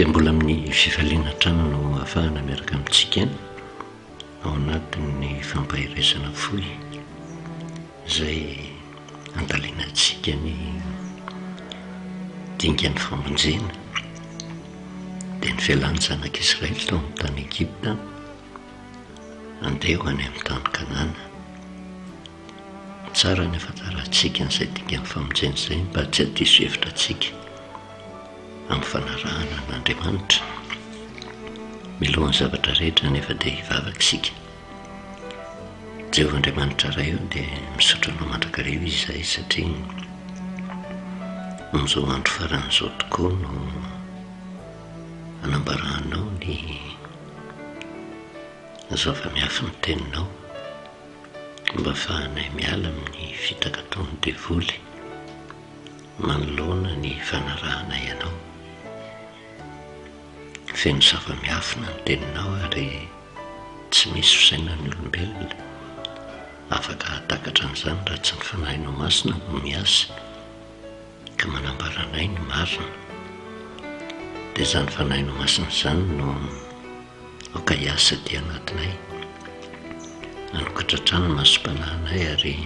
Dia mbola amin'ny fifaliana hatrany no ahafahana miaraka amintsika ao anatin'ny fampaherezana fohy izay andalinantsika ny dingan'ny famonjena dia ny fialan'ny zanak'Israely tao amin'ny tany Egypta handeha ho any amin'ny tany Kanana. Tsara ny ahafantarantsika an'izay dingan'ny famonjena izay mba tsy hahadiso hevitra antsika amin'ny fanarahana an'Andriamanitra. Milohan'ny zavatra rehetra anefa dia hivavaka isika. Jehovah Andriamanitra Ray ô, dia misaotra Anao mandrakariva izahay satria amin'izao andro farany izao tokoa no anambaranao ny zava-miafin'ny Teninao mba ahafahanay miala amin'ny fitaka ataon'ny devoly manoloana ny fanarahanay Anao. Feno zava-miafina ny Teninao ary tsy misy fisainan'ny olombelona afaka hahatakatra an'izany raha tsy ny Fanahinao Masina no miasa ka manambara anay ny marina. Dia izany Fanahinao Masina izany no aoka hiasa aty anatinay, hanokatra hatrany ny masom-panahinay ary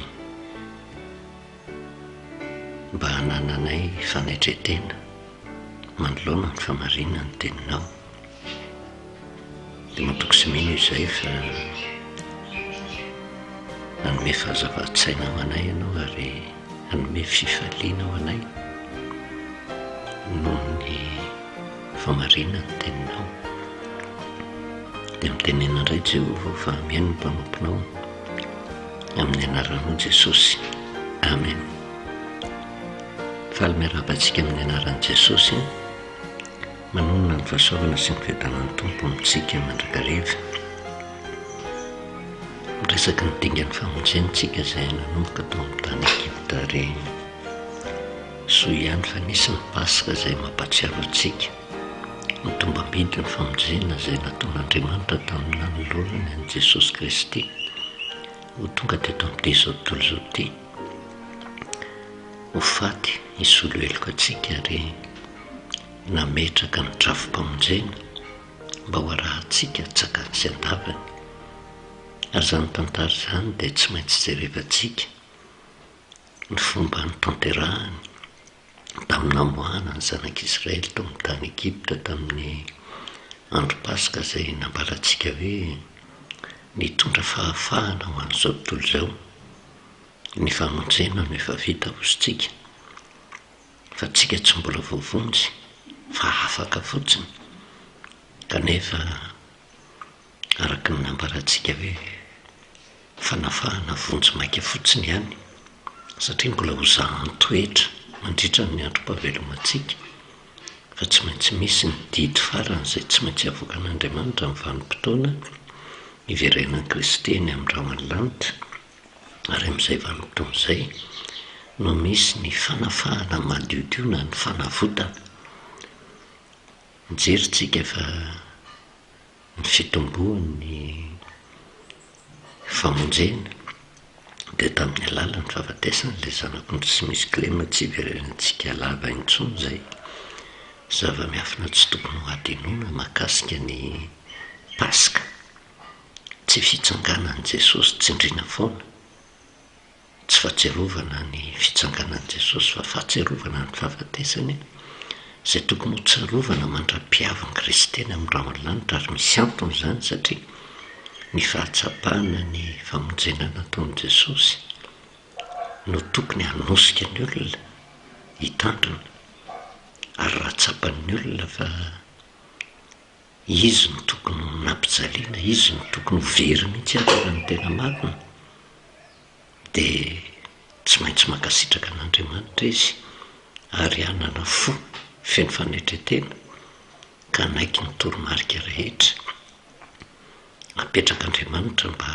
mba hanananay fanetren-tena manoloana ny famarinan'ny Teninao. Dia matoky sy mino izahay fa hanome fahazavan-tsaina ho anay Ianao ary hanome fifaliana ho anay noho ny famarinan'ny Teninao. Dia mitenena indray Jehovah fa mihaino ny mpanomponao amin'ny anaranao Jesosy. Amen. Faly miarahaba antsika amin'ny anaran'i Jesosy. Manonona ny fahasoavana sy ny fiadanan'ny Tompo amintsika mandrakariva. Miresaka ny dingan'ny famonjena isika izay nanomboka tao amin'ny tany Egypta ary soa ihany fa nisy ny Paska izay mampahatsiaro antsika ny tombam-bidy ny famonjena izay nataon'Andriamanitra tamin'ny nanolorany an'i Jesosy Kristy ho tonga teto amin'ity izao tontolo izao ity ho faty hisolo heloka antsika ary nametraka ny drafi-pamonjena mba ho arahantsika an-tsakany sy an-davany. Ary izany tantara izany dia tsy maintsy jerevantsika ny fomba nitanterahany tamin'ny namoahana ny zanak'Israely tao amin'ny tany Egypta tamin'ny andro Paska izay nambarantsika hoe nitondra fahafahana ho an'izao tontolo izao. Ny famonjena no efa vita hozy-tsika. Fa tsika tsy mbola voavonjy fa afaka fotsiny kanefa araka ny nambarantsika hoe fanafahana vonjy maika fotsiny ihany satria mbola ho zahan-toetra mandritra ny androm-pahavelomantsika fa tsy maintsy misy ny didy farany izay tsy maintsy avoakan'Andriamanitra amin'ny vanim-potoana hiverenan'i Kristy eny amin'ny rahon'ny lanitra. Ary amin'izay vanim-potoana izay no misy ny fanafahana madiodio na ny fanavotana. Mijery tsika fa ny fitomboan'ny famonjena dia tamin'ny alalan'ny fahafatesan'ilay Zanak'ondry tsy misy kilema tsy hiverenantsika lava intsony izay zava-miafina tsy tokony ho hadinoina mahakasika ny Paska. Tsy fitsanganan'i Jesosy tsindriana foana, tsy fahatsiarovana ny fitsanganan'i Jesosy fa fahatsiarovana ny fahafatesany izay tokony ho tsarovana mandra-piavin'i Kristy any amin'ny rahon'ny lanitra ary misy antony izany satria ny fahatsapana ny famonjena nataon'i Jesosy no tokony hanosika ny olona hitandrina ary raha tsapan'ny olona fa Izy no tokony ho nampijaliana, izy no tokony ho very mihitsy aza raha ny tena marina, dia tsy maintsy mankasitraka an'Andriamanitra izy ary hanana fo feno fanetren-tena ka hanaiky ny toromarika rehetra apetrak'Andriamanitra mba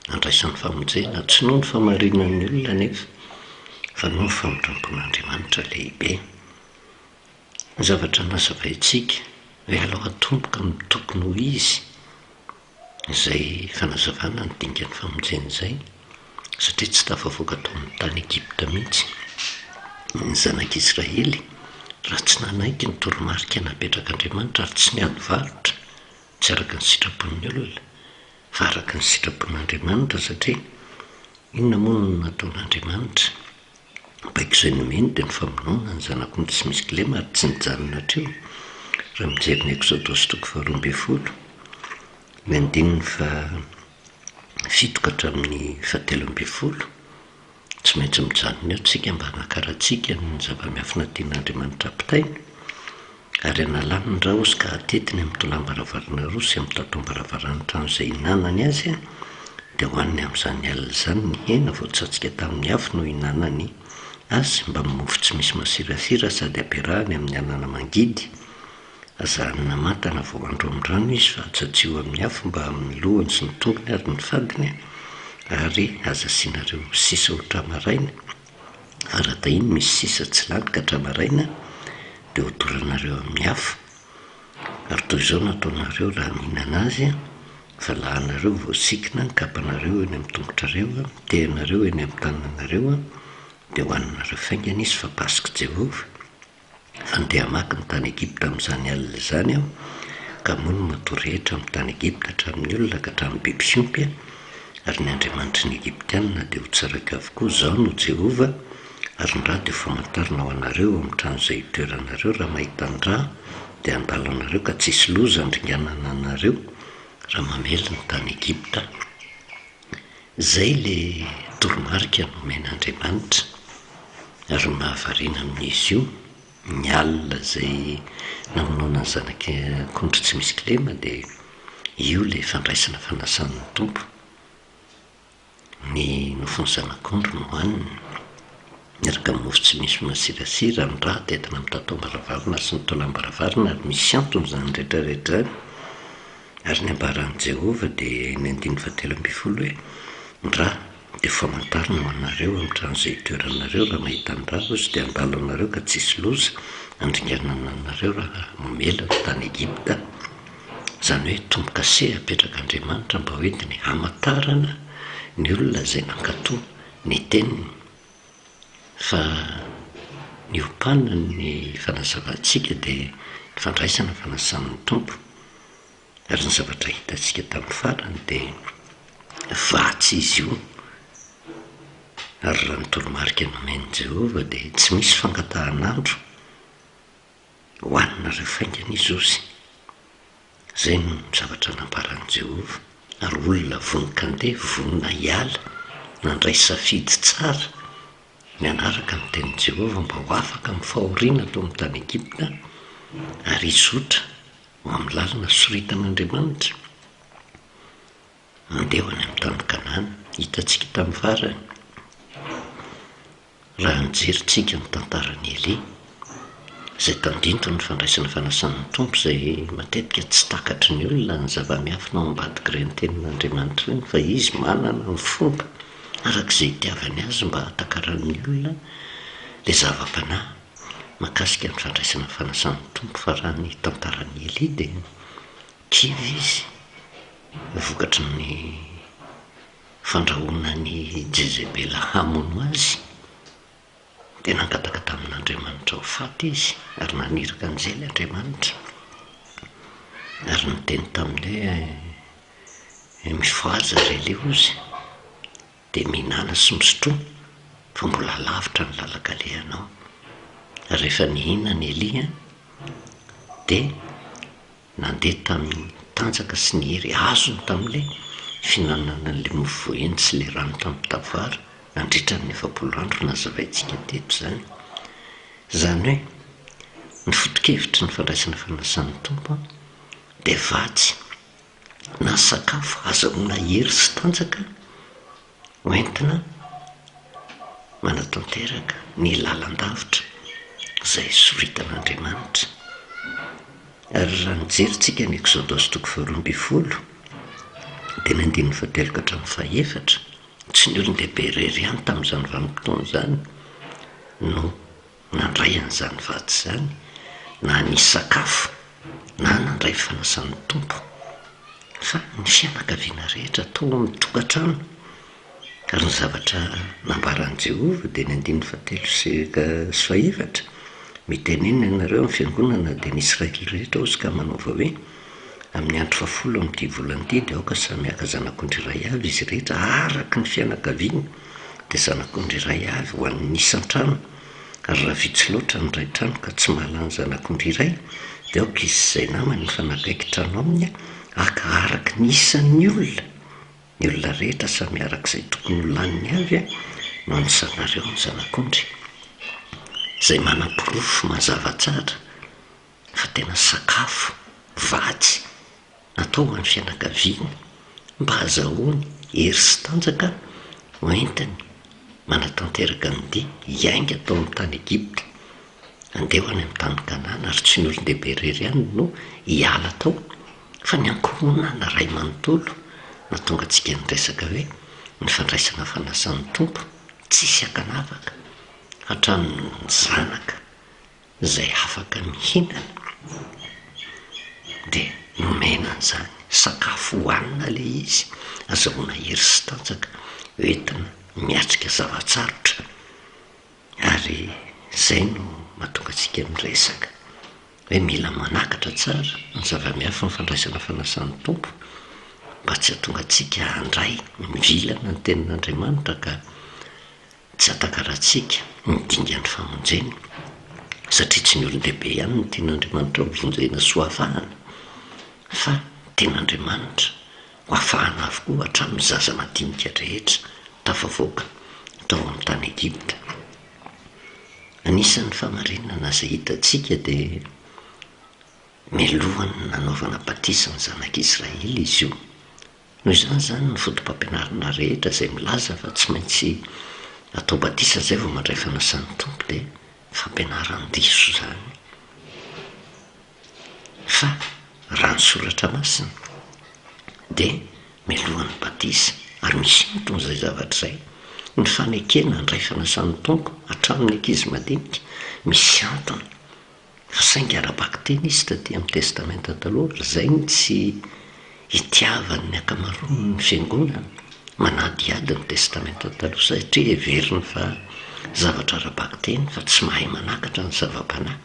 handraisany famonjena, tsy noho ny fahamarinan'ny olona anefa fa noho ny famindram-pon'Andriamanitra lehibe. Ny zavatra nazavaintsika hoe alao atomboka amin'ny tokony ho izy izay fanazavana ny dingan'ny famonjena izay satria tsy tafavoaka tao amin'ny tany Egypta mihitsy ny zanak'Israely. Raha tsy nanaiky ny toromarika napetrak'Andriamanitra ary tsy niady varotra, tsy araka ny sitrapon'ny olona, fa araka ny sitrapon'Andriamanitra, satria inona moa no nataon'Andriamanitra? Baiko izay nomeny dia ny famonoana ny zanak'ondry tsy misy kilema ary tsy nijanona hatreo. Raha mijery ny Eksodosy toko faharoa ambinifolo, ny andininy fahafito ka hatramin'ny fahatelo ambinifolo, Tsy maintsy mijanona eo tsika mba hanakarantsika ny zava-miafina tian'Andriamanitra hampitaina, ary hanalany ny raozy ka hatetiny amin'ny tolam-baravarana roa sy amin'ny tataom-baravaran'ny trano izay ihinanany azy, dia hohaniny amin'izany alina izany ny hena voatsatsika tamin'ny afo no ihinanany azy mbamin'ny mofo tsy misy masirasira sady ampiarahany amin'ny anana mangidy. Aza hanina manta na voahandro amin'ny rano izy fa atsatsiho amin'ny afo mba amin'ny lohany sy ny tongony ary ny fadiny, ary aza asianareo sisa ho tra-maraina, fa raha tahiny misy sisa tsy lany ka tra-maraina, dia hodoranareo amin'ny afo. Ary toy izao no ataonareo raha mihinana azy, valahanareo voasikina ny kapanareo eny amin'ny tongotrareo, ny tehinareo eny amin'ny tananareo, dia hohaninareo faingana izy fa Pask'i Jehovah. Handeha hamaky ny tany Egypta amin'izany alina izany aho, ka hamono ny matoa rehetra amin'ny tany Egypta, hatramin'ny olona ka hatramin'ny biby fiompy, ary ny andriamanitry ny Egyptiana dia hotsaraiko avokoa, Izaho no Jehovah, ary ny ra dia ho famantarana ho anareo ao amin'ny trano izay itoeranareo, raha mahita ny ra, dia handalo anareo, ka tsy hisy loza handringanana anareo, raha mamely ny tany Egypta. Izay ilay toromarika nomen'Andriamanitra. Ary ny mahavariana amin'izy io, ny alina izay namonoana ny zanak'akondro tsy misy kilema dia io ilay fandraisana fanasan'ny Tompo. Ny nofon'ny zanak'ondry no hohanina, miaraka amin'ny mofo tsy misy masirasira, ny ra dia entina mitataom-baravarana sy ny taolam-baravarana ary misy antony izany rehetra rehetra izany. Ary ny ambaran'i Jehovah dia ny andininy fahatelo ambinifolo hoe, Ny ra dia ho famantarana ho anareo amin'ny trano izay itoeranareo, raha mahita ny ra izy dia handalo anareo ka tsy hisy loza handringanana anareo raha mamela ny tany Egypta. Izany hoe tombo-kase apetrak'Andriamanitra mba hoentiny hamantarana ny olona izay nankatò ny teniny. Fa ny ompanan'ny fanazavantsika dia ny fandraisana fanasan'ny Tompo. Ary ny zavatra hitantsika tamin'ny farany dia vatsy izy io. Ary raha ny toromarika nomen'i Jehovah dia tsy misy fangatahan'andro hohaninareo faingana izy ozy. Izay no zavatra nambaran'i Jehovah. Ary olona vonon-kandeha, vonona hiala, nandray safidy tsara ny hanaraka ny tenin'i Jehovah mba ho afaka amin'ny fahoriana tao amin'ny tany Egypta ary hizotra ho amin'ny lalana soritan'Andriamanitra handeha ho any amin'ny tany Kanana. Hitantsika tamin'ny farany, raha nijery tsika ny tantaran'i Elia, izay tandindon'ny fandraisana fanasan'ny Tompo, izay matetika tsy takatry ny olona ny zava-miafina ao ambadik'ireny tenin'Andriamanitra ireny, fa Izy manana ny fomba araka izay itiavany azy mba hahatakaran'ny olona ilay zava-panahy. Mahakasika ny fandraisana ny fanasan'ny Tompo fa raha ny tantaran'i Elia dia kivy izy vokatry ny fandrahonan'i Jezebela hamono azy dia nangataka tamin'Andriamanitra ho faty izy ary naniraka anjely Andriamanitra ary niteny taminy hoe mifohaza ry Elia hozy Dia mihinàna sy misotroa, fa mbola lavitra ny lalan-kalehanao. Ary rehefa nihinana Elia, dia nandeha tamin'ny tanjaka sy ny hery azony tamin'ilay fihinanana an'ilay mofo voaendy sy ilay rano tamin'ny tavoara, nandritra ny 40 andro nazavaintsika teto izany. Izany hoe, ny foto-kevitry ny fandraisana fanasan'ny Tompo dia vatsy na sakafo azahoana hery sy tanjaka hoentina manatanteraka ny lalan-davitra izay soritan'Andriamanitra. Ary raha nijery tsika ny Eksodosy toko faharoa ambinifolo dia ny andininy fahatelo ka hatramin'ny fahefatra, tsy ny olon-dehibe irery ihany tamin'izany vanim-potoana izany no nandray an'izany vatsy izany, na nisakafo, na nandray fanasan'ny Tompo, fa ny fianakaviana rehetra tao amin'ny tokantrano. Ary ny zavatra nambaran'i Jehovah dia ny andininy fahatelo sy fahefatra, Mitenena ianareo amin'ny fiangonana, dia ny Israely rehetra, hozy ka manaova hoe, Amin'ny andro fahafolo amin'ity volana ity dia aoka samy haka zanak'ondry iray avy izy rehetra araka ny fianakaviany, dia zanak'ondry iray avy ho an'ny isan-trano, ary raha vitsy loatra ny iray trano ka tsy mahalany zanak'ondry iray, dia aoka izy sy izay namany mifanakaiky trano aminy haka araka ny isan'ny olona. Ny olona rehetra samy araka izay tokony ho laniny avy no anisanareo ny zanak'ondry, izay manaporofo mazava tsara fa tena sakafo vatsy natao ho an'ny fianakaviana mba hahazahoany hery sy tanjaka hoentiny manatanteraka ny dia hiainga tao amin'ny tany Egypta handeha ho any amin'ny tany Kanana ary tsy ny olon-dehibe irery ihany no hiala tao fa ny ankohonana iray manontolo nahatonga antsika niresaka hoe ny fandraisana fanasan'ny Tompo tsisy ankanavaka hatramin'ny zanaka izay afaka mihinana dia nomena an'izany sakafo hohanina ilay izy azahoana hery sy tanjaka hoentina miatrika zava-tsarotra ary izay no mahatonga antsika miresaka hoe mila manakatra tsara ny zava-miafy ny fandraisana fanasan'ny Tompo mba tsy hahatonga antsika handray mivilana ny tenin'Andriamanitra ka Tsy hatakarantsika ny dingan'ny famonjena, satria tsy ny olon-dehibe ihany no tian'Andriamanitra hovonjena sy ho afahana, fa tian'Andriamanitra ho afahana avokoa hatramin'ny zaza madinika rehetra tafavoaka tao amin'ny tany Egypta. Anisan'ny fahamarinana izay hitantsika dia mialohan'ny nanaovana batisa ny zanak'Israely izy io. Noho izany izany ny fotopampianarana rehetra izay milaza fa tsy maintsy atao batisa izay vao mandray fanasan'ny Tompo dia fampianaran-diso izany. Fa raha ny soratra masina dia mialohan'ny batisa ary misy antony izay zavatra izay. Ny fanekena handray fanasan'ny Tompo hatramin'ny ankizy madinika misy antony. Fa saingy ara-bakiteny izy taty amin'ny Testamenta Taloha ary izay no tsy itiavan'ny ankamaroan'ny fiangonana manadihady ny Testamenta Taloha satria heveriny fa zavatra ara-bakiteny fa tsy mahay manakatra ny zava-panahy.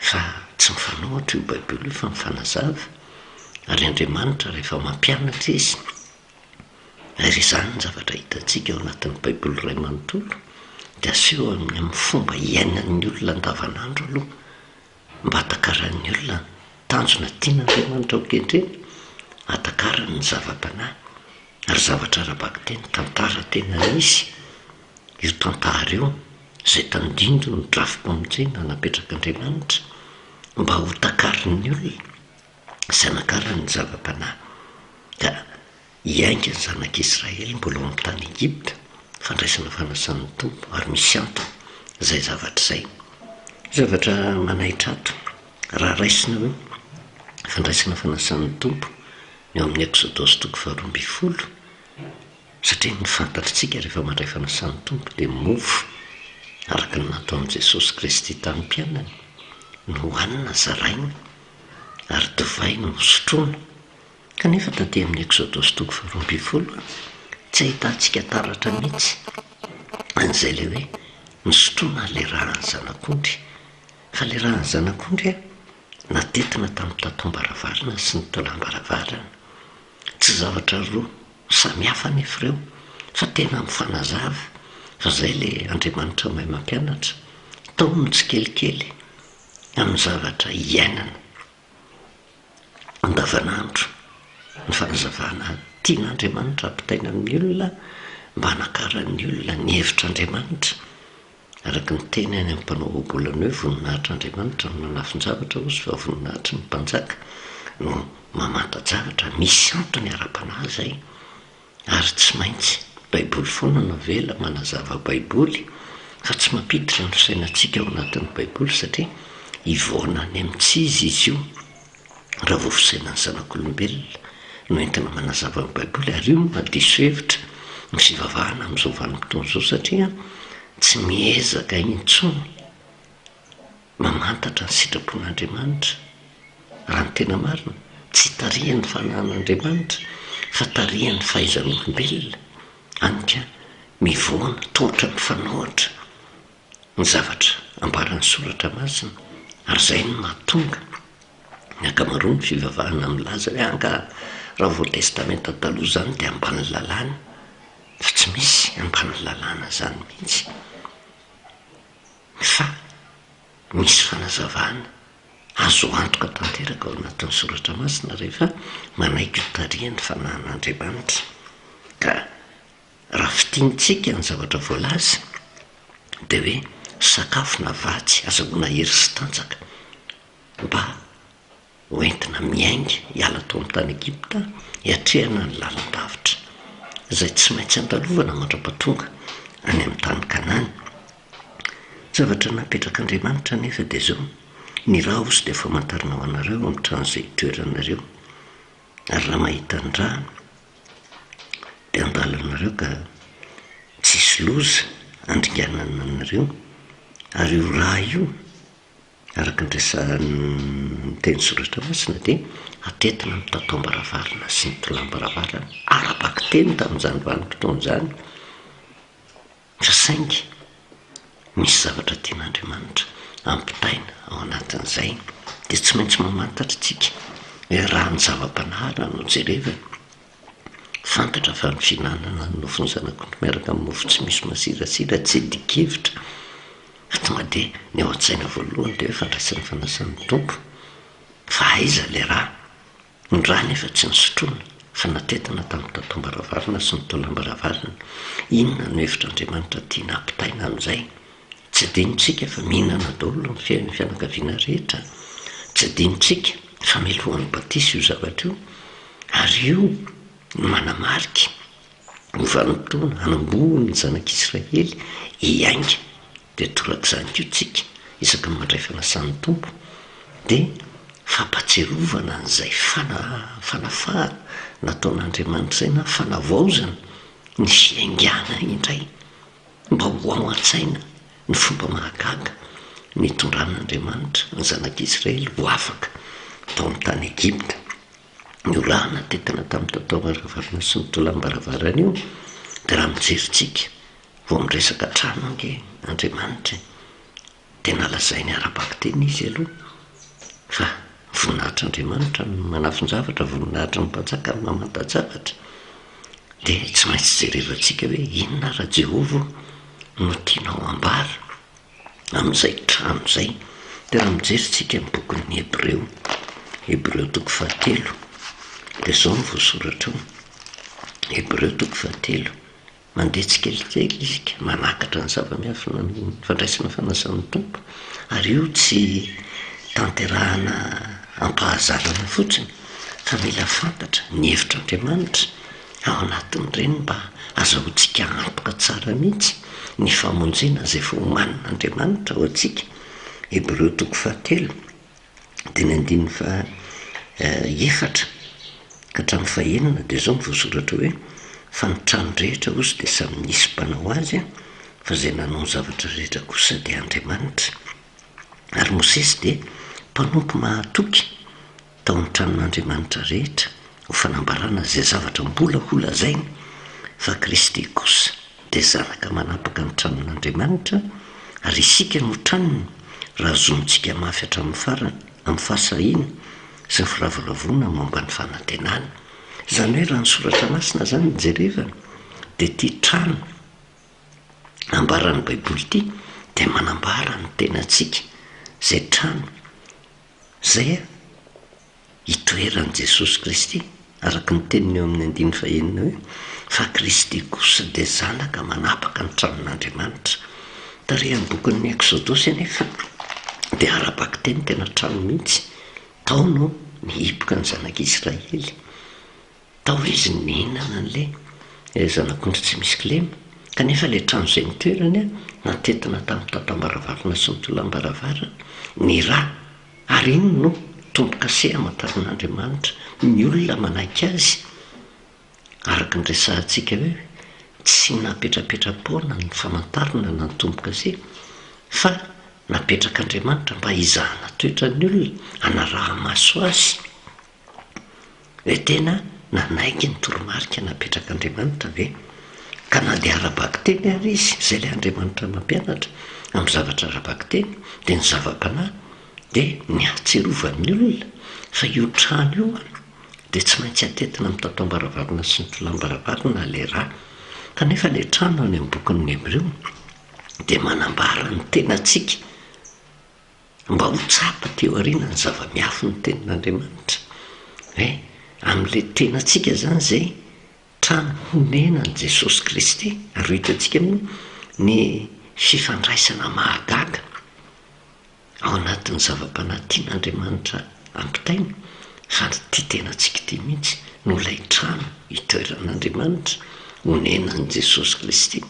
Fa tsy mifanohitra io Baiboly io fa mifanazava ary Andriamanitra rehefa mampianatra Izy Ary izany ny zavatra hitantsika ao anatin'ny Baiboly iray manontolo, dia aseho amin'ny amin'ny fomba iainan'ny olona andavanandro aloha, mba hatakaran'ny olona ny tanjona tian'Andriamanitra hokendrena, hatakarany ny zava-panahy, ary zavatra ara-bakiteny, tantara tena nisy, io tantara io, izay tandindon'ny drafi-pamonjena napetrak'Andriamanitra, mba hotakarin'ny olona, sy hanakarany ny zava-panahy. Ka hiainga ny zanak'Israely mbola ao amin'ny tany Egypta, fandraisana fanasan'ny Tompo, ary misy antony izay zavatra izay. Zavatra manaitra ato, raha raisina hoe fandraisana fanasan'ny Tompo ny ao amin'ny Eksodosy toko faharoa ambin'ny folo, satria ny fantatritsika rehefa mandray fanasan'ny Tompo dia mofo araka ny nataon'i Jesosy Kristy tamin'ny mpianany no hohanina, zaraina, ary divay no hosotroina. Kanefa taty amin'ny Eksodosy toko faharoa ambin'ny folo, tsy ahitantsika taratra mihitsy an'izay ilay hoe nisotroana ilay ràn'ny zanak'ondry. Fa ilay ràn'ny zanak'ondry natetina tamin'ny tatom-baravarana sy ny taolam-baravarana. Tsy zavatra roa samy hafa anefa ireo fa tena mifanazava fa izay ilay Andriamanitra mahay mampianatra, taominy tsikelikely amin'ny zavatra iainana andavanandro, ny fanazavana tian'Andriamanitra hampitaina amin'ny olona mba hanakaran'ny olona ny hevitr'Andriamanitra, araka ny teny any amin'ny mpanao ohabolana hoe voninahitr'Andriamanitra no manafin-javatra hozy fa voninahitry ny mpanjaka no mamanta-javatra, misy antony ara-panahy izay. Ary tsy maintsy baiboly foana no avela manazava baiboly fa tsy mampiditra ny fisainantsika ao anatin'ny baiboly satria hivaona any amin'ny tsy izy izy io raha vao fisainan'ny zanak'olombelona no entina manazava ny baiboly ary io no mahadiso hevitra ny fivavahana amin'izao vanim-potoana izao satria tsy miezaka intsony Mamantatra ny sitrapon'Andriamanitra. Raha ny tena marina, tsy tarihan'ny fanahin'Andriamanitra fa tarihan'ny fahaizan'olombelona, hany ka mivoana, toa ohatran'ny mifanohitra. ny zavatra ambaran'ny Soratra Masina, ary izay no mahatonga ny ankamaroan'ny fivavahana milaza hoe angaha raha vao Testamenta Taloha izany dia ambany lalàna, fa tsy misy ambany lalàna izany mihitsy fa misy fanazavana azo antoka tanteraka ao anatin'ny Soratra Masina rehefa manaiky ho tarihan'ny Fanahin'Andriamanitra. Ka raha fintinitsika ny zavatra voalaza dia hoe sakafo na vatsy azahoana hery sy tanjaka mba ho entina miainga hiala tao amin'ny tany Egypta hiatrehana ny lalan-davitra izay tsy maintsy andalovana mandra-pahatonga any amin'ny tany Kanana. Zavatra napetrak'Andriamanitra anefa dia izao, Ny ra hozy dia famantarana ho anareo amin'ny trano izay itoeranareo, ary raha mahita ny ra dia handalo anareo ka tsy hisy loza handringanana anareo, ary io ra io, araka ny resahan'ny teny soratra masina dia atetina amin'ny tataom-baravarana sy ny tolam-baravarana, ara-bakiteny tamin'izany vanim-potoana izany. Fa saingy misy zavatra tian'Andriamanitra ampitaina ao anatin'izay dia tsy maintsy mamantatra isika hoe raha ny zava-panahara no jerevana, fantatra fa ny fihinanana ny nofon'ny zanak'ondry miaraka amin'ny mofo tsy misy masirasira tsy adin-kevitra fa tonga dia ny ao an-tsaina voalohany dia hoe fandraisana fanasan'ny Tompo fa aiza ilay rà? Ny rà anefa tsy nosotroina fa natetina tamin'ny tatom-baravarana sy ny taolam-baravarana. Inona no hevitr'Andriamanitra tiana hampitaina amin'izay? Tsy adinontsika fa mihinana daholo ny fianakaviana rehetra. Tsy adinontsika fa melohan'ny batisa io zavatra io ary io no manamarika ny vanim-potoana hanombohan'ny zanak'Israely hiainga. Dia torak'izany koa tsika, isaky ny mandray fanasan'ny Tompo, dia fampatsiarovana an'izay fanafahana nataon'Andriamanitra izay na fanavaozana ny fiaingàna indray mba ho ao an-tsaina ny fomba mahagaga nitondran'Andriamanitra ny zanak'Israely ho afaka tao amin'ny tany Egypta. Io rà natetina tamin'ny tataom-baravarana sy ny tolam-baravarana io dia raha mijery tsika Vao miresaka trano ange Andriamanitra e! Tena lazainy ara-bakiteny izy aloha fa voninahitr'Andriamanitra no manafin-javatra, voninahitry ny mpanjaka no mamanta-javatra. Dia tsy maintsy jerevantsika hoe inona ara Jehovah no tianao ambara amin'izay trano izay. Dia raha mijery tsika ny bokin'ny Hebreo, Hebreo toko fahatelo, dia izao no voasoratra ao, Hebreo toko fahatelo, Mandeha tsikelikely isika, manakatra ny zava-miafina ny fandraisana fanasan'ny Tompo, ary io tsy tanterahana am-pahazarana fotsiny fa mila fantatra ny hevitr'Andriamanitra ao anatin'ireny mba hazahoantsika antoka tsara mihitsy ny famonjena izay efa omanin'Andriamanitra ho antsika. Hebreo toko fahatelo. Dia ny andininy faha efatra ka hatramin'ny faha enina dia izao no voasoratra hoe, Fa ny trano rehetra hozy dia samy nisy mpanao azy, fa izay nanao ny zavatra rehetra kosa dia Andriamanitra. Ary Mosesy dia mpanompo mahatoky tao amin'ny tranon'Andriamanitra rehetra ho fanambarana izay zavatra mbola holazainy, fa Kristy kosa dia zanaka manapaka ny tranon'Andriamanitra, ary isika no tranony, raha zomintsika mafy hatramin'ny farany, amin'ny fahasahiana sy ny firavoravoana momba ny fanantenana. Izany hoe raha ny Soratra Masina izany no jerevana, dia ity trano ambaran'ny Baiboly ity dia manambara ny tenantsika, izay trano izay itoeran'i Jesosy Kristy, araka ny teniny eo amin'ny andininy fahenina hoe, Fa Kristy kosa dia Zanaka manapaka ny tranon'Andriamanitra. Tarehin'ny bokin'ny Eksodosy anefa dia ara-bakiteny tena trano mihitsy. Tao no nihiboka ny zanak'Israely. Tao izy nihinana an'ilay zanak'ondry tsy misy kilema, kanefa ilay trano izay nitoerany natetina tamin'ny tatam-baravarana sy ny tolam-baravarana ny ra, ary iny no tombo-kase amantaran'Andriamanitra ny olona manaiky azy, araka ny resahantsika hoe tsy napetrapetra-poana ny famantarana na ny tombo-kase fa napetrak'Andriamanitra mba hizahana toetra ny olona, hanaraha-maso azy. Hoe tena nanaiky ny toromarika napetrak'Andriamanitra ve? Ka na dia ara-bakiteny ary izy, izay ilay Andriamanitra mampianatra, Amin'ny zavatra ara-bakiteny dia ny zava-panahy dia ny hahatsiarovan'ny olona fa io trano io dia tsy maintsy atetina amin'ny tataom-baravarana sy ny tolam-baravarana ilay ra. Kanefa ilay trano any amin'ny bokin'ny Hebreo dia manambara ny tenantsika mba ho tsapa teo aoriana ny zava-miafin'ny tenin'Andriamanitra. Hoe amin'ilay tenantsika izany izay Trano honenan'i Jesosy Kristy, ary ho hitantsika moa ny fifandraisana mahagaga ao anatin'ny zava-panahy tian'Andriamanitra ampitaina, fa ity tenantsika ity mihitsy no ilay trano itoeran'Andriamanitra, honenan'i Jesosy Kristy,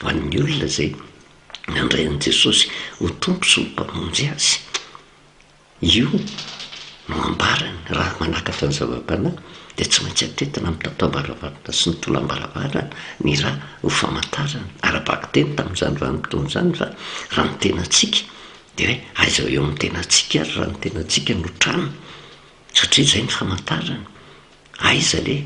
ho an'ny olona izay nandray an'i Jesosy ho Tompo sy ho Mpamonjy azy. Io no ambarany, raha manakatra ny zava-panahy dia tsy maintsy atetina amin'ny tataom-baravarana sy ny tolam-baravarana ny ra ho famantarana, ara-bakiteny tamin'izany vanim-potoana izany fa raha ny tenantsika dia hoe aiza eo amin'ny tenantsika ary raha ny tenantsika no trano satria izay ny famantarana, aiza le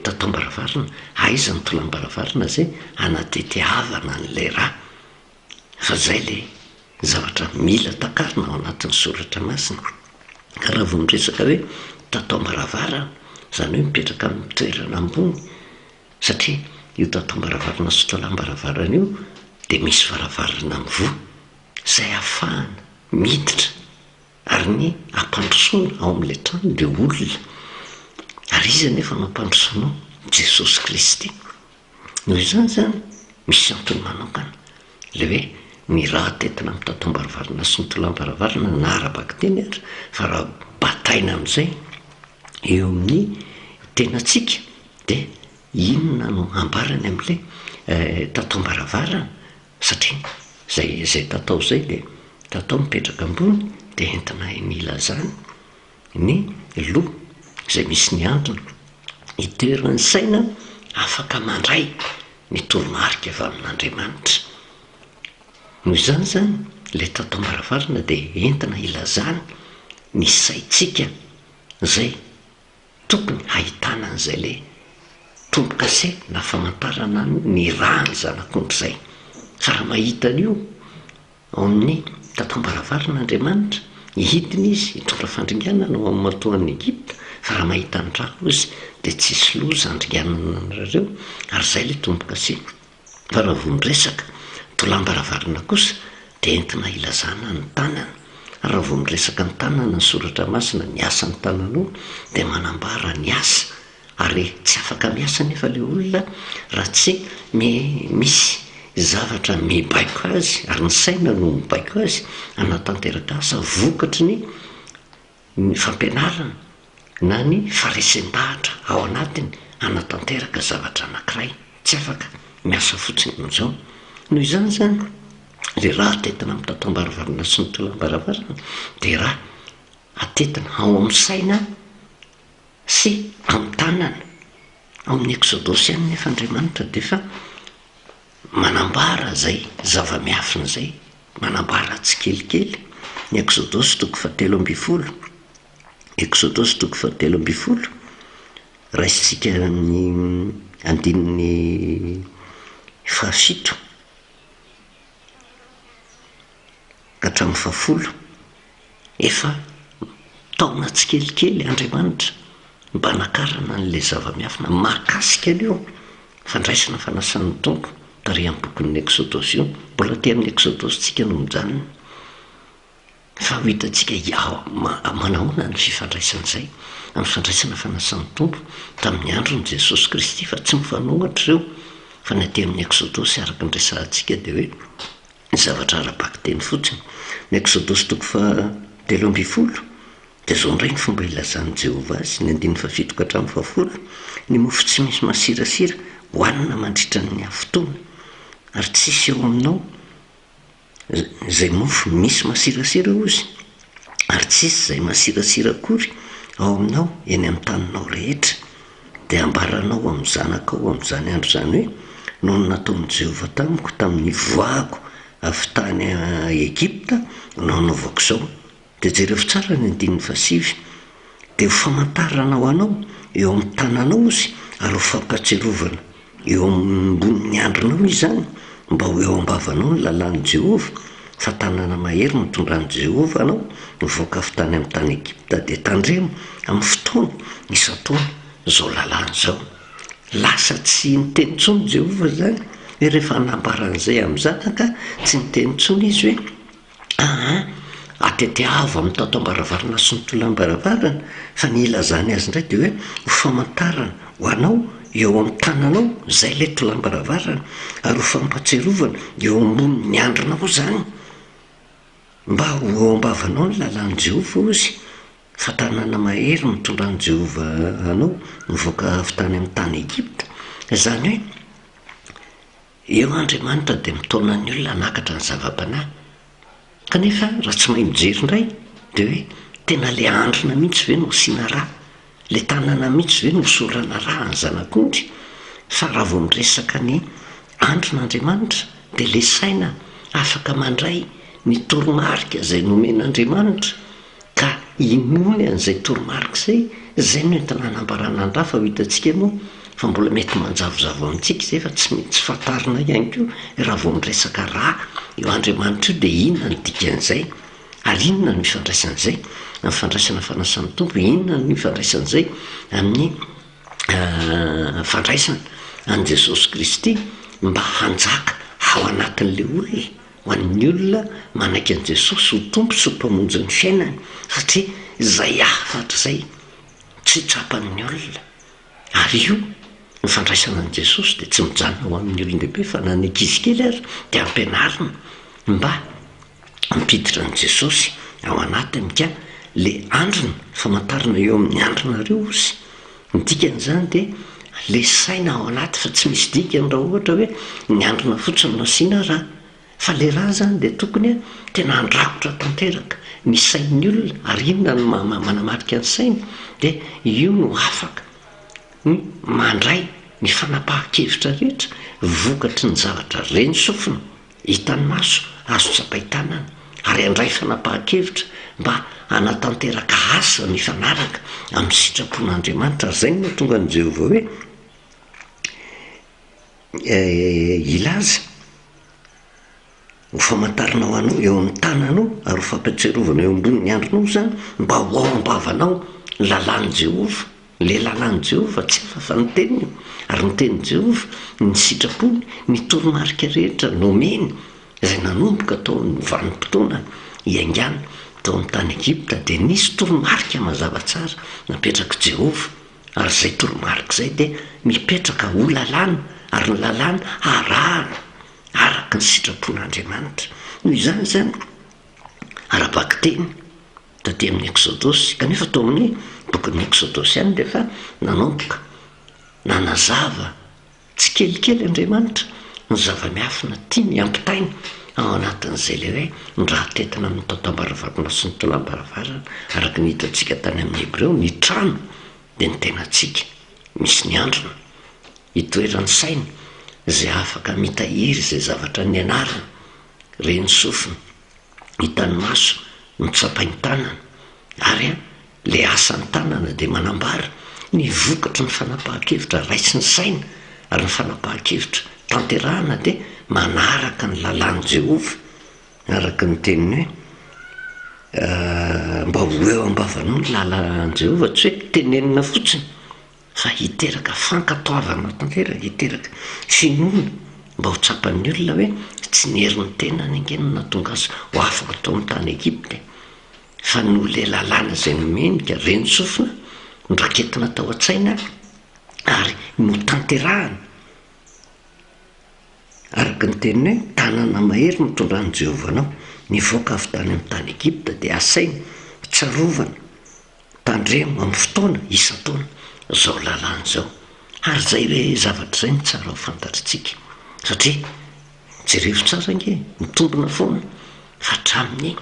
tataom-baravarana, aiza ny tolam-baravarana izay hanatetiavana an'ilay ra. Fa zay le zavatra mila takarina ao anatin'ny soratra masina. Ka raha vao miresaka hoe tataom-baravarana, izany hoe mipetraka amin'ny toerana ambony, satria io tataom-baravarana sy taolam-baravarana io dia misy varavarana mivoha izay ahafahana miditra ary ny ampandrosoana ao amin'ilay trano dia olona. Ary iza anefa no ampandrosoana ao? Jesosy Kristy. Noho izany izany, misy antony manokana ilay hoe ny ra atetina amin'ny tataom-baravarana sy ny tolam-baravarana na ara-bakiteny ary fa raha bataina amin'izay eo amin'ny tenantsika dia inona no ambarany amin'ilay tataom-baravarana satria izay izay tatao izay dia tatao mipetraka ambony dia entina ilazana ny loha izay misy ny antony itoeran'ny saina afaka mandray ny toromarika avy amin'Andriamanitra. Noho izany izany, ilay tataom-baravarana dia entina hilazana ny saintsika izay tokony hahitana an'izay ilay tombo-kase na famantarana ny ràn'ny Zanak'ondry izay. Fa raha mahita an'io Ao amin'ny tataom-baravarana Andriamanitra, hidina Izy hitondra fandringanana ho amin'ny matoan'i Egypta, fa raha mahita ny ra Izy, dia tsy hisy loza handringanana anareo, ary izay ilay tombo-kase. Fa raha vao miresaka tolam-baravarana kosa, dia entina hilazana ny tanana. Ary raha vao miresaka ny tanana ny Soratra Masina, ny asan'ny tananao, dia manambara ny asa Ary tsy afaka miasa anefa ilay olona raha tsy misy zavatra mibaiko azy, ary ny saina no mibaiko azy hanatanteraka asa vokatry ny ny fampianarana na ny faharesen-dahatra ao anatiny hanatanteraka zavatra anankiray. Tsy afaka miasa fotsiny amin'izao. Noho izany izany, ilay raha atetina amin'ny tataom-baravarana sy ny tolam-baravarana dia raha atetina ao amin'ny saina sy amin'ny tanana. Ao amin'ny Eksodosy ihany nefa Andriamanitra dia efa manambara izay zava-miafina izay, manambara tsikelikely. Ny Eksodosy toko fahatelo ambin'ny folo, Eksodosy toko fahatelo ambin'ny folo, raisintsika ny andininy fahafito ka hatramin'ny fahafolo. Efa taona tsikelikely Andriamanitra mba hanakarana an'ilay zava-miafina mahakasika an'io fandraisana fanasan'ny Tompo tary amin'ny bokin'ny Eksodosy io. Mbola aty amin'ny Eksodosy tsika no mijanona. Fa ho hitantsika manahoana ny fifandraisan'izay amin'ny fandraisana fanasan'ny Tompo tamin'ny andron'i Jesosy Kristy fa tsy mifanohitra ireo fa ny aty amin'ny Eksodosy araka ny resahantsika dia hoe ny zavatra ara-bakiteny fotsiny. Ny Eksodosy toko fahatelo ambin'ny folo dia izao indray ny fomba ilazan'i Jehovah azy, ny andininy fahafito ka hatramin'ny fahafolo, Ny mofo tsy misy masirasira hohanina mandritra ny hafitoana, ary tsy hisy eo aminao izay mofo misy masirasira, hoy Izy, ary tsy hisy izay masirasira akory ao aminao eny amin'ny taninao rehetra. Dia hambaranao amin'ny zanakao amin'izany andro izany hoe, Noho ny nataon'i Jehovah tamiko tamin'ny nivoahako avy tany Egypta no hanaovako izao. Dia jerevo tsara ny andininy fahasivy. Dia ho famantarana ho anao eo amin'ny tananao izy, ary ho fampahatsiarovana eo ambonin'ny andronao izany, Mba ho eo am-bavanao ny lalàn'i Jehovah, fa tanana mahery nitondran'i Jehovah anao nivoaka avy tany amin'ny tany Egypta, dia tandremo amin'ny fotoana isan-taona izao lalàna izao. Lasa tsy niteny intsony Jehovah izany, hoe rehefa hanambara an'izay amin'ny zanaka, tsy niteny intsony izy hoe, Aa, ateteavo amin'ny taotam-baravarana sy ny tolam-baravarana, fa ny ilazany azy indray dia hoe ho famantarana ho anao eo amin'ny tananao, izay ilay tolam-baravarana, ary ho fampahatsiarovana eo ambonin'ny andrinao izany, mba ho eo am-bavanao ny lalàn'i Jehovah, hozy, fa tanana mahery mitondra an'i Jehovah anao nivoaka avy tany amin'ny tany Egypta. Izany hoe, Eo Andriamanitra dia mitaona ny olona hanakatra ny zava-panahy. Kanefa raha tsy mahay mijery indray dia hoe tena ilay andrina mihitsy ve no asiana rà? Ilay tanana mihitsy ve no hosorana rà an'ny zanak'ondry? Fa raha vao miresaka ny andrina Andriamanitra dia ilay saina afaka mandray ny toromarika izay nomen'Andriamanitra Ka inoany an'izay toromarika izay, izay no entina hanambarana ny ra fa ho hitantsika moa fa mbola mety manjavozavo amintsika izay fa tsy maintsy fantarina ihany koa raha vao miresaka ra io Andriamanitra io dia inona no dikan'izay ary inona no ifandraisan'izay amin'ny fandraisana fanasan'ny Tompo, inona no ifandraisan'izay amin'ny fandraisana an'i Jesosy Kristy mba hanjaka ao anatin'ilay olona. ho an'ny olona manaiky an'i Jesosy ho Tompo sy ho Mpamonjy ny fiainany, satria izay hafatra izay tsy tsapan'ny olona. Ary io, ny fandraisana an'i Jesosy dia tsy mijanona ho amin'ny olon-dehibe fa na ny ankizy kely ary dia ampianarina mba hampiditra an'i Jesosy ao anatiny ka le andrina, famantarana eo amin'ny andrinareo ozy. Ny dikan'izany dia le saina ao anaty fa tsy misy dikany raha ohatra hoe ny andrina fotsiny no asiana rà. Fa le rà zany dia tokony tena handrakotra tanteraka ny sain'ny olona ary inona no manamarika ny saina dia io no afaka ny mandray ny fanapahan-kevitra rehetra vokatry ny zavatra ren'ny sofina. Hitan'ny maso, azo tsapain-tanana, ary handray fanapahan-kevitra mba hanatanteraka asa mifanaraka amin'ny sitrapon'Andriamanitra. Ary izay no nahatonga an'i Jehovah hoe hilaza, Ho famantarana ho anao eo amin'ny tananao, ary ho fampahatsiarovana eo ambonin'ny andronao izany, mba ho ao am-bavanao ny lalàn'i Jehovah. Ilay lalàn'i Jehovah tsy hafa fa ny Teniny, ary ny Tenin'i Jehovah, ny sitrapony, ny toromarika rehetra nomeny, izay nanomboka tao amin'ny vanim-potoana iaingàna tao amin'ny tany Egypta, dia nisy toromarika mazava tsara napetrak'i Jehovah, ary izay toromarika izay dia mipetraka ho lalàna, ary ny lalàna arahana araka ny sitrapon'Andriamanitra. Noho izany izany, ara-bakiteny, taty amin'ny Eksodosy, kanefa tao amin'ny bokin'ny Eksodosy ihany dia efa nanomboka nanazava tsikelikely Andriamanitra ny zava-miafina tiany hampitaina ao anatin'izay ilay hoe ny raha tetina amin'ny tantam-baravarana sy ny tolam-baravarana, araka ny hitantsika tany amin'ny Hebreo, ny trano dia ny tenantsika, misy ny andrina, itoeran'ny saina izay afaka mitahiry izay zavatra nianarana, ren'ny sofina. hitan'ny maso, notsapain-tanana, ary ilay asan'ny tanana dia manambara ny vokatry ny fanapahan-kevitra raisin'ny saina, ary ny fanapahan-kevitra tanterahana dia manaraka ny lalàn'i Jehovah, araka ny teniny hoe, Mba ho eo am-bavanao ny lalàn'i Jehovah, tsy hoe tenenina fotsiny. Fa hiteraka fankatoavana tanteraka, hiteraka finoana mba ho tsapan'ny olona hoe tsy ny herin'ny tenany ange no nahatonga azy ho afaka tao amin'ny tany Egypta e! Fa noho ilay lalàna izay nomeny ka ren-tsofina, noraketina tao an-tsaina ary notanterahana araka ny teniny hoe, Tanana mahery nitondran'i Jehovah anao nivoaka avy tany amin'ny tany Egypta, dia asaina tsarovana Tandremo amin'ny fotoana isan-taona izao lalàna izao. Ary izay hoe zavatra izay no tsara ho fantatritsika. Satria jerevo tsara ange, mitombina foana fa hatramin'ny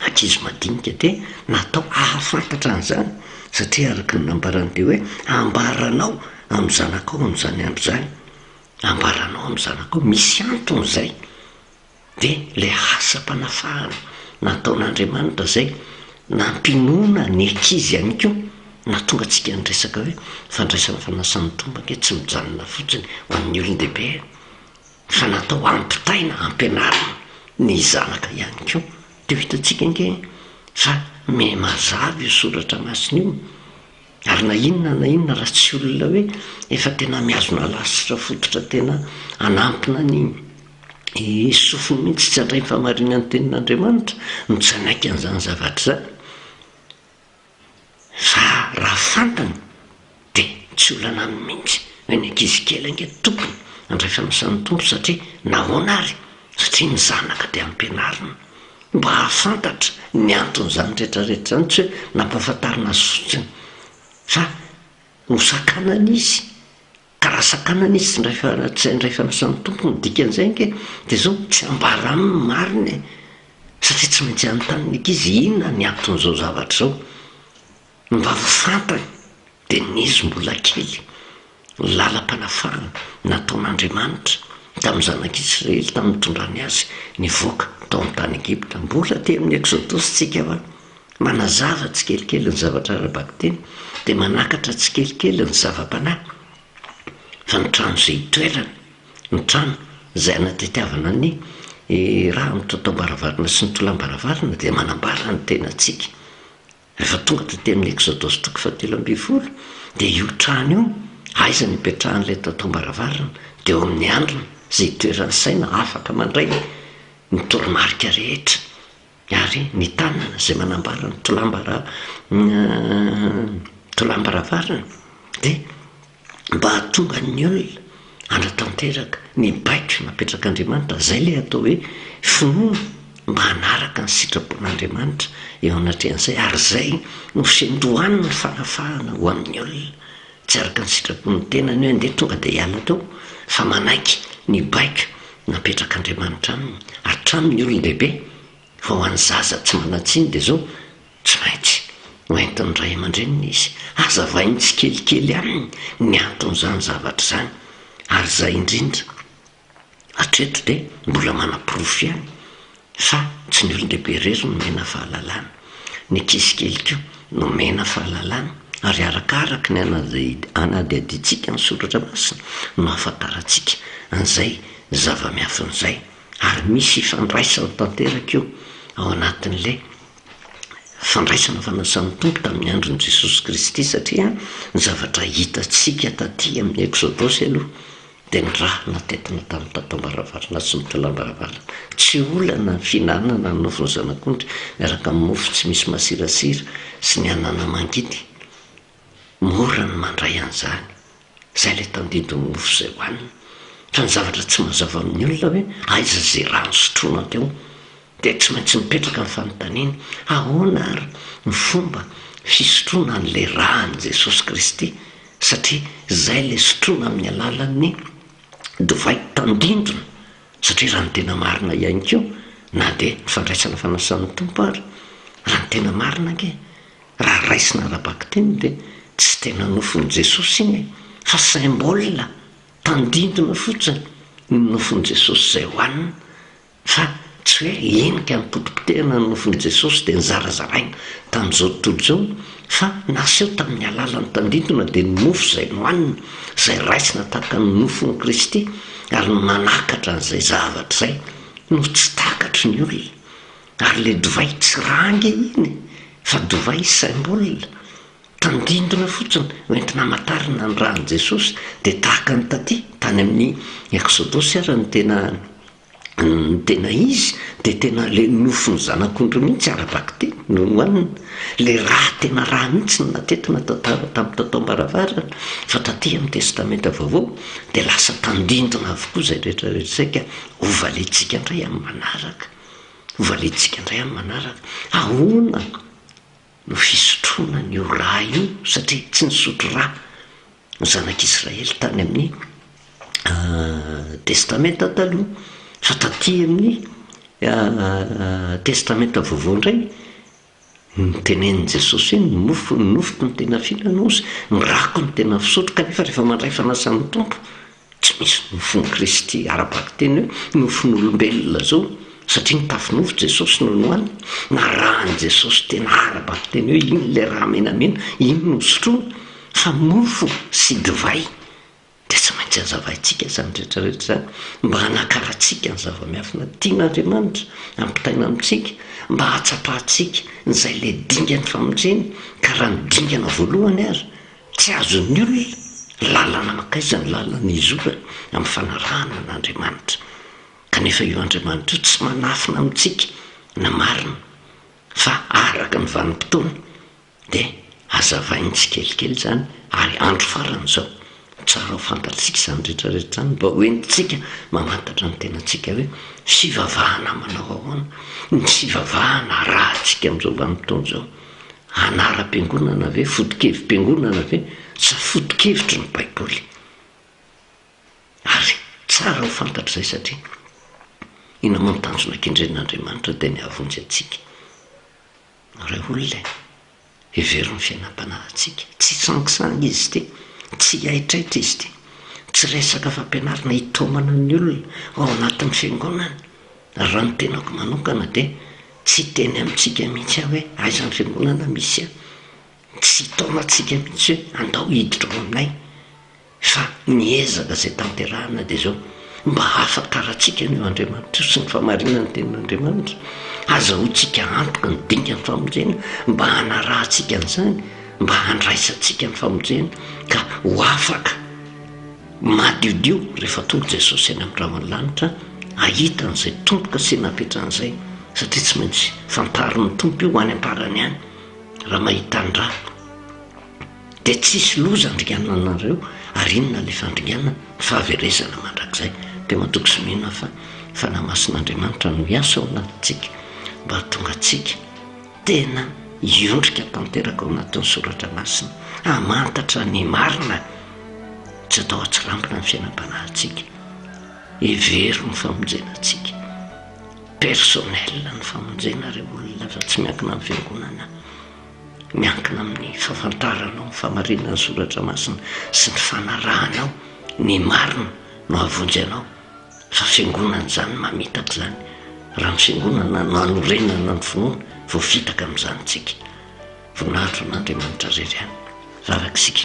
ankizy madinika dia natao hahafantatra an'izany. Satria araka ny nambarany dia hoe ambaranao amin'ny zanakao amin'izany andro izany. Ambaranao amin'ny zanakao, misy antony izay. Dia ilay asam-panafahana nataon'Andriamanitra izay nampinoana ny ankizy ihany koa, nahatonga antsika niresaka hoe fandraisana fanasan'ny Tompo ange tsy mijanona fotsiny ho an'ny olon-dehibe fa. Fa natao hampitaina, hampianarina ny zanaka ihany koa. Dia ho hitantsika ange fa miha-mazava io soratra masina io. Ary na inona na inona raha tsy olona hoe efa tena mihazona lasitra fototra tena hanampina ny sofiny mihitsy tsy handray ny fahamarinan'ny tenin'Andriamanitra no tsy hanaiky an'izany zavatra izany. Fa raha fantany dia tsy olana aminy mihitsy hoe ny ankizy kely ange tokony handray fanasan'ny Tompo satria nahoana ary? Satria ny zanaka dia ampianarina mba hahafantatra ny anton'izany rehetra rehetra izany, tsy hoe nampahafantarina azy fotsiny fa nosakanana izy. Ka raha sakanana izy tsy handray fa tsy handray fanasan'ny Tompo ny dikan'izay ange dia izao tsy ambara aminy ny marina e! Satria tsy maintsy hanontany ny ankizy inona ny anton'izao zavatra izao. Ny mba ho fantany dia ny izy mbola kely, ny lalam-panafahana nataon'Andriamanitra tamin'ny zanak'Israely tamin'ny nitondrany azy nivoaka tao amin'ny tany Egypta. Mbola aty amin'ny Eksodosy tsika fa Manazava tsikelikely ny zavatra ara-bakiteny dia manakatra tsikelikely ny zava-panahy fa ny trano izay itoerana, ny trano izay anatetiavana ny raha amin'ny totaom-baravarana sy ny tolam-baravarana dia manambara ny tenantsika. Rehefa tonga taty amin'ny Eksodosy toko fahatelo ambin'ny folo dia io trano io, aiza no ipetrahan'ilay totaom-baravarana? Dia eo amin'ny andrina izay itoeran'ny saina afaka mandray ny toromarika rehetra. Ary ny tanana izay manambara ny tolam-bara tolam-baravarana dia mba hahatonga ny olona hanatanteraka ny baiko napetrak'Andriamanitra, izay ilay atao hoe finoana mba hanaraka ny sitrapon'Andriamanitra eo anatrehan'izay, ary izay no fiandohan'ny fanafahana ho an'ny olona, tsy araka ny sitrapon'ny tenany hoe andeha tonga dia hiala teo fa manaiky ny baiko napetrak'Andriamanitra aminy hatramin'ny olon-dehibe fa ho an'ny zaza tsy manan-tsiny dia izao, tsy maintsy ho entin'ny ray aman-dreniny izy, hazavainy tsikelikely aminy ny anton'izany zavatra izany, ary izay indrindra hatreto dia mbola manaporofo ihany fa tsy ny olon-dehibe irery no nomena fahalalana, ny ankizy kely koa nomena fahalalana, ary arakaraky ny anadihadiantsika ny soratra masina no ahafantarantsika an'izay zava-miafina izay, ary misy ifandraisany tanteraka io ao anatin'ilay fandraisana fanasan'ny Tompo tamin'ny andron'i Jesosy Kristy, satria ny zavatra hitantsika taty amin'ny Eksodosy aloha dia ny ra natentina tamin'ny tataom-baravarana sy ny tolam-baravarana. Tsy olana ny fihinanana ny nofon'ny zanak'ondry miaraka amin'ny mofo tsy misy masirasira sy ny anana mangidy. Mora ny mandray an'izany. Izay ilay tandindon'ny mofo izay hohanina. Fa ny zavatra tsy mazava amin'ny olona hoe aiza izay rano sotroina teo. Dia tsy maintsy mipetraka ny fanontaniana, ahoana ary ny fomba fisotroana an'ilay ra an'i Jesosy Kristy? Satria izay ilay sotroina amin'ny alalan'ny divay tandindona. Satria raha ny tena marina ihany koa, na dia ny fandraisana fanasan'ny Tompo ary, raha ny tena marina ange, raha raisina ara-bakiteny dia tsy tena nofon'i Jesosy iny e, fa symbole, tandindona fotsiny ny nofon'i Jesosy izay hohanina. Fa tsy hoe henika nipotipotehana ny nofon'i Jesosy dia nizarazaraina tamin'izao tontolo izao, fa naseho tamin'ny alalan'ny tandindona dia ny mofo izay nohanina, izay raisina tahaka ny nofon'i Kristy, ary ny manakatra an'izay zavatra izay no tsy takatry ny olona. Ary ilay divay tsy rà ange iny e, fa divay symbole, tandindona fotsiny hoentina hamantarana ny ràn'i Jesosy, dia tahaka ny taty, tany amin'ny Eksodosy ary ny tena Ny tena izy dia tena le nofon'ny zanak'ondry mihitsy ara-bakiteny no nohanina, le rà tena rà mihitsy no natetina tamin'ny tataom-baravarana, fa taty amin'ny testamenta vaovao dia lasa tandindona avokoa izay rehetra rehetra izay ka hovaliantsika indray amin'ny manaraka, hovaliantsika indray amin'ny manaraka, ahoana no fisotroana an'io rà io satria tsy nisotro rà ny zanak'Israely tany amin'ny Testamenta Taloha, fa taty amin'ny Testamenta Vaovao indray, notenenin'i Jesosy hoe ny mofo, ny nofoko no tena fihinana hozy, ny rako no tena fisotro, kanefa rehefa mandray fanasan'ny Tompo, Tsy misy nofon'i Kristy ara-bakiteny hoe nofon'olombelona izao, satria nitafy nofo Jesosy no nohaniny. Narahan'i Jesosy tena ara-bakiteny hoe iny ilay rà menamena, iny no sotroina, fa mofo sy divay dia tsy maintsy. tsy hazavaintsika izany rehetra rehetra izany mba hanakarantsika ny zava-miafina tian'Andriamanitra hampitaina amintsika, mba hahatsapantsika izay ilay dingan'ny famonjena, ka raha ny dingana voalohany aza tsy azon'ny olona, lalana mankaiza ny lalana izorany amin'ny fanarahana an'Andriamanitra. Kanefa io Andriamanitra io tsy manafina amintsika ny marina fa araka ny vanim-potoana dia hazavainy tsikelikely izany ary andro farany izao. Tsara ho fantatsika izany rehetra rehetra izany mba ho entintsika mamantatra ny tenantsika hoe fivavahana manao ahoana ny fivavahana arahantsika amin'izao vanim-potoana izao. Anaram-piangonana ve, foto-kevi-piangonana ve sa foto-kevitry ny Baiboly? Ary tsara ho fantatra izay satria inona moa ny tanjona kendren'Andriamanitra dia ny hahavonjy antsika. Ray olona e, hevero ny fiainam-panahintsika. Tsy sangisangy izy ity, tsy haitraitra izy ity, tsy resaka fampianarana hitaomana ny olona ho ao anatin'ny fiangonana. Ary raha ny tenako manokana dia tsy hiteny amintsika mihitsy aho hoe aiza ny fiangonana misy ahy. Tsy hitaona antsika mihitsy hoe andao hiditra ao aminay. Fa ny ezaka izay tanterahina dia izao, mba hahafantarantsika an'io Andriamanitra io sy ny fahamarinan'ny Tenin'Andriamanitra, hazahoantsika antoka ny dingan'ny famonjena, mba hanarahantsika an'izany, mba handraisantsika ny famonjena, ka ho afaka madiodio rehefa tonga Jesosy any amin'ny rahon'ny lanitra, hahita an'izay tombo-kase napetrany izay, satria tsy maintsy fantarin'ny Tompo io any am-parany any, raha mahita an-dra. Dia tsisy loza handringanana anareo ary inona ilay fandringanana? Ny fahaverezana mandrakizay. Dia matoky sy mino aho fa ny Fanahy Masin'Andriamanitra no hiasa ao anatintsika mba hahatonga antsika tena hiondrika tanteraka ao anatin'ny Soratra Masina, hamantatra ny marina. Tsy atao atsirambina ny fiainam-panahintsika. Hevero ny famonjena antsika. Personnel ny famonjena ry olona fa tsy miankina amin'ny fiangonana. Miankina amin'ny fahafantaranao ny fahamarinan'ny Soratra Masina sy ny fanarahanao ny marina no hahavonjy anao, fa fiangonana izany mamitaka izany, raha ny fiangonana no hanorenana ny finoana, voafitaka amin'izany isika. Voninahitra ho an'Andriamanitra irery ihany. Vavaka isika.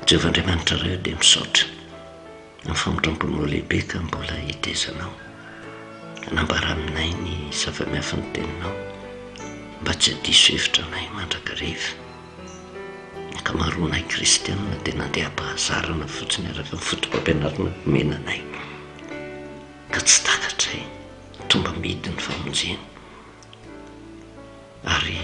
Jehovah Andriamanitra Ray ô dia misaotra. Ny famindramponao lehibe ka mbola hetezanao hanambara aminay ny zava-miafin'ny teninao mba tsy hadiso hevitra anay mandrakariva. Ny ankamaroanay kristianina dia nandeha am-pahazarana fotsiny araka ny fotopampianarana nomena anay ka tsy takatray ny tombam-bidin'ny famonjena. Ary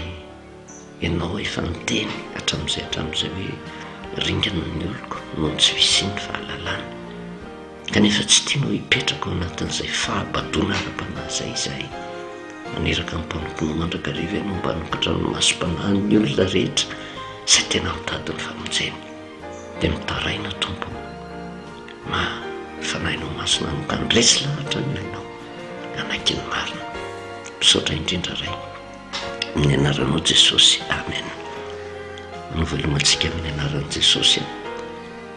Ianao efa niteny hatramin'izay hatramin'izay hoe ringana ny oloko noho ny tsy fisian'ny fahalalana. Kanefa tsy tianao hipetraka ao anatin'izay fahabadoana ara-panahy izay izahay. Maniraka ny mpanomponao mandrakariva Ianao mba hanokatra ny masom-panahin'ny olona rehetra izay tena mitady ny famonjena. Dia mitaraina Tompo ô, ma Fanahinao Masina no handresy lahatra ny olonao hanaiky ny marina. Misaotra indrindra Ray. Amin'ny anaranao Jesosy. Amen. Manao veloma antsika amin'ny anaran'i Jesosy.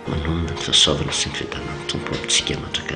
Manonona ny fahasoavana sy ny fiadanan'ny Tompo amintsika mandrakariva.